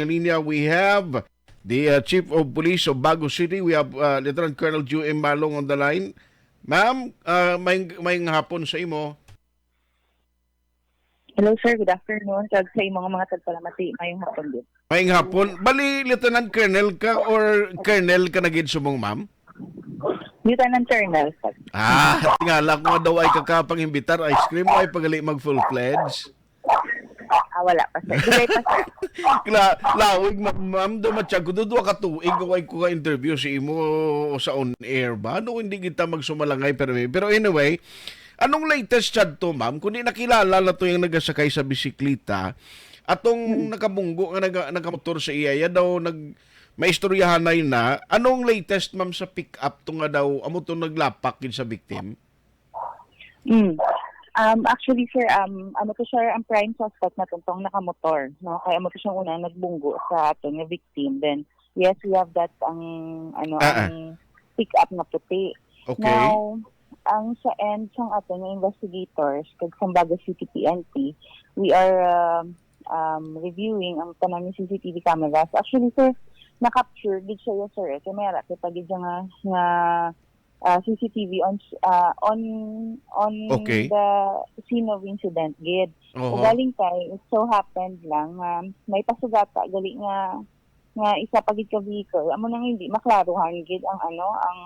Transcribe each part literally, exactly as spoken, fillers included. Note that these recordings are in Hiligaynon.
linya, we have the, uh, Chief of Police of Bago City. We have, uh, Lieutenant Colonel Ju M. Malong on the line. Ma'am, uh, may, may hapon sa imo. Hello, sir. Good afternoon. Kag sa imo nga mga tagpalamati, mayong hapon din. Mayong hapon. Bali, Lieutenant Colonel ka or Colonel ka na gid subong, ma'am? Lieutenant Colonel, sir. Ah, tingala ko nga daw ay kakapang imbitar ice cream, ay pagali mag full fledge. Ah, wala pa, sir. Dugay pa, sir. Kla-, lawig, ma-, ma'am, do matsyag ko, do, duha ka tuig ko ay ko interview si imo sa on air ba? No, hindi kita magsumalangay, pero, pero anyway, anong latest sad to, ma'am? Kundi nakilala na to yung nagasakay sa bisikleta, atong Hmm. nakabunggo nga naga-, nakamotor sa iya, ya daw nag-, maistoryahanay na. Anong latest, ma'am, sa pick up to nga daw, amo to naglapak gid sa victim? Mm. Um, actually, sir, um, ano to siya, ang prime suspect na tuntong nakamotor, no? Kaya amo to siyang una nagbunggo sa aton nga victim. Then, yes, we have that ang, ano, Ah, ah. ang pick up na puti. Okay. Now, ang sa end sang aton nga investigators kag sa Bago City P N P, we are, um, um, reviewing ang tanan nga C C T V cameras. Actually, sir, na-capture gid siya, yes, sir. Eh. Kaya may ara, kay pagid siya nga, nga ah, C C T V on, ah, on, on Okay. the scene of incident gid. Oho. Ugaling kay, it so happened lang nga may pasugata gali nga, nga isa pa gid ka vehicle. Amo nang hindi maklaruhan gid ang, ano, ang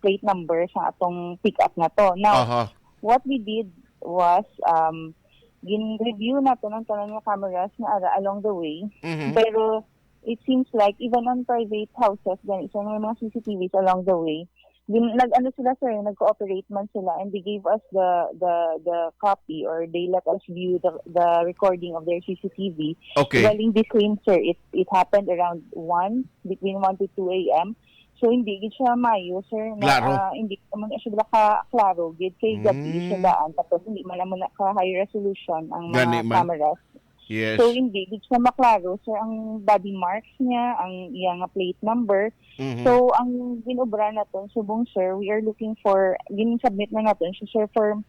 plate number sa atong pick-up na to. Now, Aha. what we did was, um, gin-review naton ang tanan nga cameras nga ara along the way. Mhm. Pero it seems like even on private houses, gani, so may mga C C T Vs along the way. Din, nag-ano sila, sir, nag-cooperate man sila, and they gave us the, the, the copy, or they let us view the, the recording of their C C T V. Okay. Galing the same, sir. It, it happened around one, between one to two A M. So, hindi gid siya mayo, sir, na, Klaro. ah, hindi naman siya ka klaro gid kay gabi Mm. siya daan, tapos hindi man naman na ka high resolution ang mga Gani man. cameras. Yes. So, hindi gid siya maklaro, sir, ang body marks niya, ang iya nga plate number. Mhm. So, ang ginobra naton subong, sir, we are looking for, gin-submit na naton siya, sir, for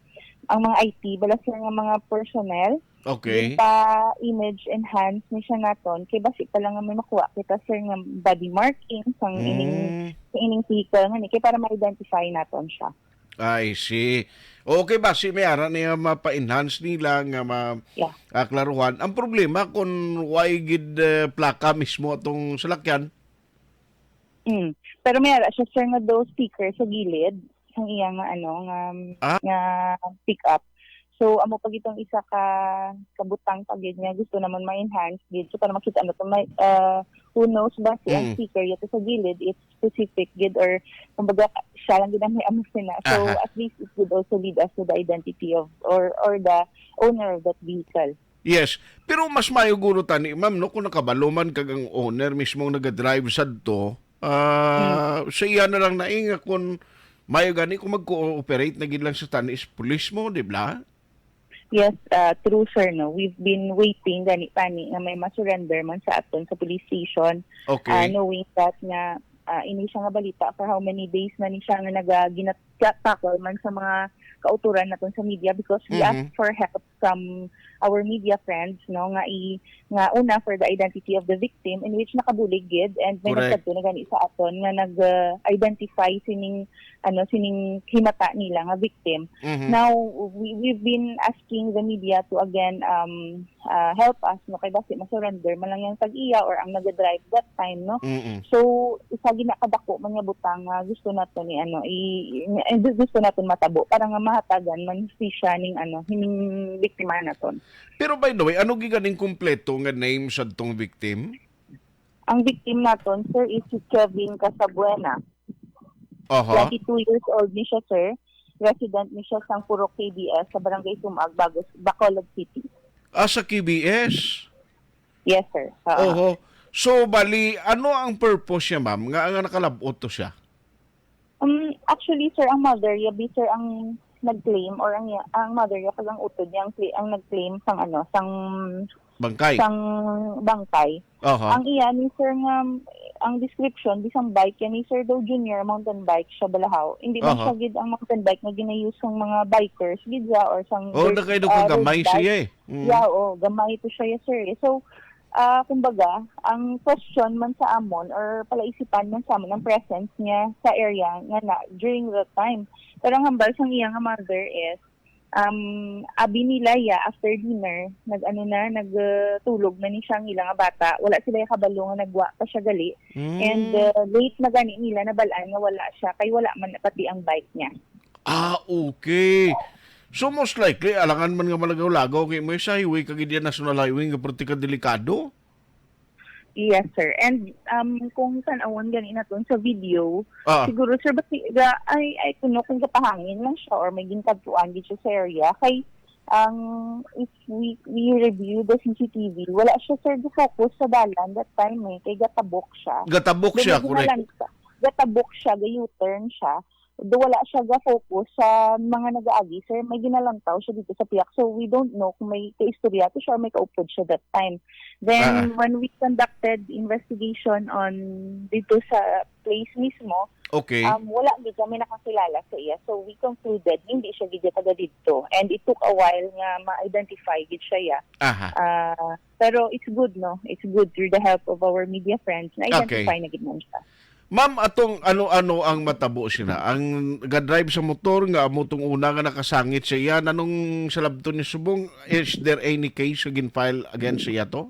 ang mga I T, bala, sir, nga mga personnel. Okay. Gin pa image enhance ni siya naton, kay basi pa lang nga may makuha kita, sir, nga body marking sang ining, Mm. sa ining vehicle nga ni, kay para ma-identify naton siya. I see. Okay, basi may ara niya mapa-enhance nila nga ma-, Yeah. ah, klaruhan. Ang problema kung way gid, eh, plaka mismo atong salakyan. Mm. Pero may ara siya, sir, nga daw sticker sa gilid sang iya nga, ano, nga, Ah. nga pick up. So, amo pa gid tong isa ka kabutang pa gid nga gusto naman ma-enhance gid. So, para makita nato, may, ah, who knows ba si ang Mm. sticker yato sa gilid, it's specific gid, or kumbaga, siya lang gid ang may amo sina. So, Aha. at least it would also lead us to the identity of, or, or the owner of that vehicle. Yes. Pero mas mayo guro tani, ma'am, no, kung nakabalo man kag ang owner mismo ang nagadrive sadto, ah, Hmm. sa iya na lang na, eh, nga kung mayo gani kung mag-cooperate na gid lang sa tani is pulis mo, di ba? Yes, ah, true, sir, no. We've been waiting gani tani nga may ma-surrender man sa aton sa police station. Okay. Ah, knowing that nga, ah, ini siya nga balita for how many days na ni siya nga naga-, ginat-, tackle man sa mga kauturan naton sa media because we Mhm. asked for help from our media friends, no, nga i-, nga una for the identity of the victim, in which nakabulig gid, and may Correct. nagkadto na gani sa aton nga nag, uh, identify sining, ano, sining himata nila nga victim. Mhm. Now, we, we've been asking the media to again, um, uh, help us, no, kay basi ma-surrender man lang yang tag-iya or ang nagadrive that time, no? Mm-mm. So, isa gid na kadako man nga butang nga gusto naton ni, ano, i-, i-, gusto naton matabo para nga mahatagan man si siya ning, ano, hining biktima naton. Pero by the way, ano gid ganing kompleto nga name sadtong victim? Ang victim naton, sir, is si Kevin Casabuena. Aha. Twenty-two years old ni siya, sir. Resident ni siya sang Purok K B S sa Barangay Sumag, Bagos, Bacolod City. Ah, sa K B S? Yes, sir. Oo. Oho. So, bali, ano ang purpose niya, ma'am, nga, nga nakalab-ot to siya? Um, actually, sir, ang mother niya, bi, sir, ang nag-claim, or ang, ang mother niya, kag ang utod niya, ang, cla-, ang nag-claim sang, ano, sang Bangkay. sang bangkay. Aha. Ang iya ni, sir, nga, ang description, bisang bike yan ni, sir, daw junior mountain bike siya balahaw. Hindi man Aha. siya gid ang mountain bike nga gina-use sang mga bikers gid siya or sang Oh, dirt, nagkaido ka ah, road gamay bike. siya eh. Mm. Yeah, oo, gamay to siya, yes, sir. Eh. So, Ah, kumbaga, ang question man sa amon or palaisipan man sa amon ang presence niya sa area nga na during that time. Pero ang hambal sang iya nga mother is, um, abi nila ya after dinner, nag-ano na, nagtulog na ni siya ang ila nga bata. Wala sila kabalo nga nagwa pa siya gali. And, Mm. uh, late na gani nila nabalaan nga wala siya, kay wala man pati ang bike niya. Ah, okay. So, most likely, alangan man nga malagaw-lagaw kay mo sa highway, kag iya National Highway nga perti ka delikado? Yes, sir. And, um, kung tan-awon gani naton sa video, Ah. siguro, sir, basi, ga-, I, I don't know kung gapahangin lang siya or may ginkadtuan gid siya sa area. Kay, ang, if we, we review the C C T V, wala siya, sir, ga-focus sa dalan that time, eh, kay gatabok siya. Gatabok Then siya, may correct. ginalanta-, gatabok siya, ga-U-turn siya. Do wala siya ga-focus sa mga nagaagi, sir. May ginalantaw siya dito sa piyak. So, we don't know kung may kaistorya to siya or may kaupod siya that time. Then, Ah. when we conducted investigation on dito sa place mismo, Okay. um, wala gid kami nakakilala sa iya. So, we concluded, hindi siya gid taga dito. And it took a while nga ma-identify gid siya, ya. Aha. Ah, pero it's good, no? It's good through the help of our media friends na Okay. identify na gid man siya. Ma'am, atong ano-ano ang matabo sina? Ang ga-drive sa motor nga amo tong una nga nakasangit sa iya, nanong sa labton ni subong, is there any case nga gin-file against sa iya to?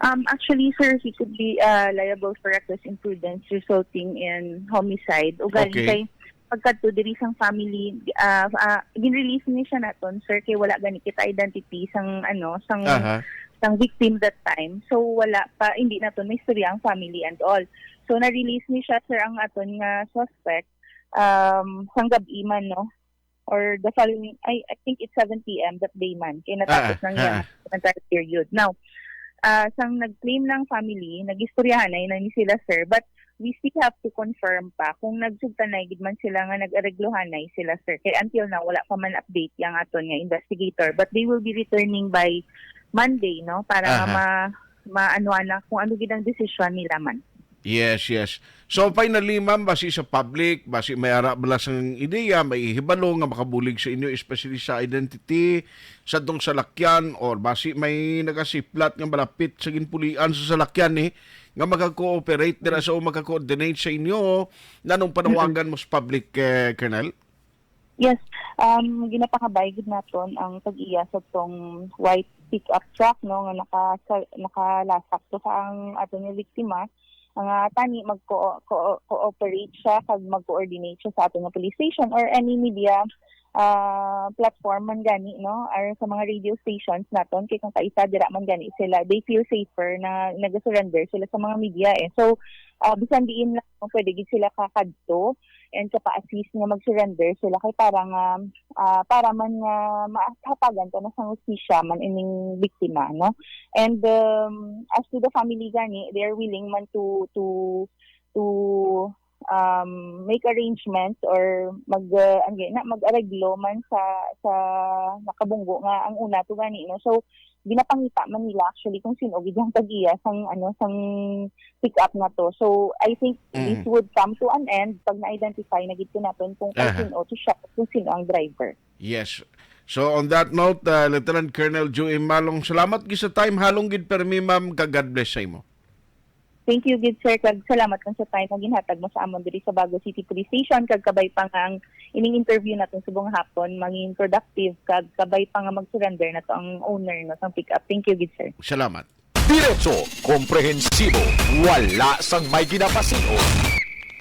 Um, actually, sir, he could be, uh, liable for reckless imprudence resulting in homicide. Ugaling Okay. kay pagkadto diri sang family, ah, ah, gin-release ni siya naton, sir, kay wala gani kita identity sang, ano, sang, Aha. sang victim that time. So, wala pa, hindi naton may istorya ang family and all. So, na-release ni siya, sir, ang aton nga suspect, um, sang gab-i man, no? Or the following, I, I think it's seven P M that day man, kay natapos Ah, nang ah. iyang entire period. Now, ah, sang nag-claim ng family, nag-istoryahanay na ni sila, sir, but we still have to confirm pa kung nagsugtanay gid man sila nga nag-areglohanay sila, sir. Kay until now, wala pa man update yang aton nga investigator. But they will be returning by Monday, no? Para nga Aha. ma-, maanuan na kung ano gid ang desisyon nila man. Yes, yes. So, finally, ma'am, basi sa public, basi may ara bala sang ideya, may hibalo nga makabulig sa inyo, especially sa identity sa tong salakyan, or basi may nagasiplat nga malapit sa ginpulian sa salakyan, eh, nga maka-cooperate dira sa o maka-coordinate sa inyo, nanong panawagan mo sa public, eh, Colonel? Yes, um, ginapangabay gid naton ang tag-iya sa tong white pickup truck, no, nga naka-, nakalasak to sa ang ato nga biktima, nga tani magko-, ko-, cooperate siya kag mag-coordinate siya sa ato nga police station or any media, ah, platform man gani, no, or sa mga radio stations naton, kay kung kaisa dira man gani sila, they feel safer na nag-surrender sila sa mga media, eh. So, ah, bisan diin lang, no, pwede gid sila kakadto and kapa-assist nga mag-surrender sila kay para nga, ah, para man nga mahatagan ta na sang hustisya man ining biktima, no? And, um, as to the family gani, they are willing man to, to, to, um, make arrangements or mag, uh, ang gina-, mag-areglo man sa, sa nakabunggo nga ang una to gani, no? So, ginapangita man nila actually kung sino gid ang tag-iya sang, ano, sang pick-up na to. So, I think this Mm. would come to an end pag na-identify na gid to naton kung Aha. sino to siya, kung sino ang driver. Yes. So, on that note, uh, Lieutenant Colonel Joey Malong, salamat gid sa time. Halong gid permi, ma'am, kag God bless sa imo. Thank you gid, sir, kag salamat man sa time nga ginhatag mo sa amon diri sa Bago City Police Station, kag kabay pa nga ang ining interview naton subong hapon mangin productive, kag kabay pa nga mag-surrender na to ang owner, no, sang pick-up. Thank you gid, sir. Salamat. Diretso, komprehensibo, wala sang may ginapasin-on.